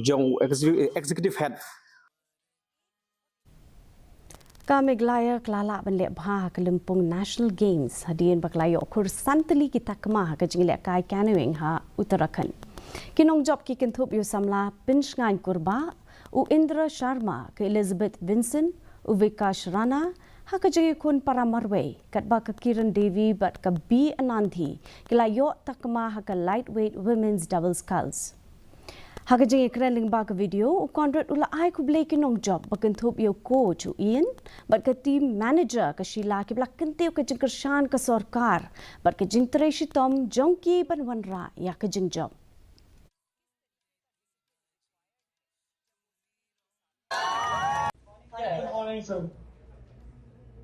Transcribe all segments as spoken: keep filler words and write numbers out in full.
jong u execu- executive head. Ka Meghalaya ka la lah ban leh bha ha ka lympung National Games hadien ba ka la ïoh khur san tylli ki takma ha ka jinglehkai canoeing ha Uttarakhand. Ki nongjop ki kynthup ïa u samla Pynshngaiñ Kurbah, u Indra Sharma, ka Elizabeth Vincent, u Vikash Rana, ha ka jingïakhun para marwei, katba ka Kiran Devi bad ka B Anandhi ki la ïoh takma ha ka lightweight women's double sculls. Ha ka jingïakren lyngba ka video, u Conrad u la ai khublei ki nongjop ba kynthup ïa u coach u Ian bad ka team manager ka Sheila kiba la kyntiew ka jingkyrshan ka sorkar bad ka jingtrei shitom jong ki ban wanrah ïa ka jingjop.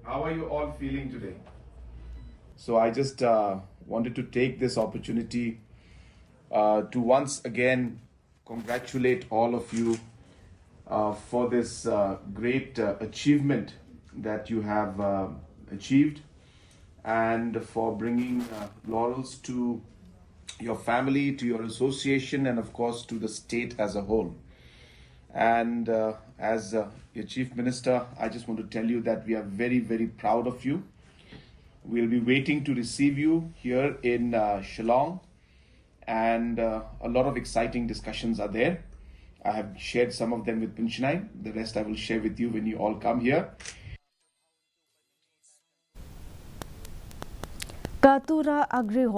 How are you all feeling today? So I just uh, wanted to take this opportunity uh, to once again congratulate all of you uh, for this uh, great uh, achievement that you have uh, achieved and for bringing uh, laurels to your family, to your association, and of course to the state as a whole. And uh, as uh, your Chief Minister, I just want to tell you that we are very, very proud of you. We'll be waiting to receive you here in uh, Shillong, and uh, a lot of exciting discussions are there. I have shared some of them with Pynshngaiñ. The rest I will share with you when you all come here. Ka Tura Agri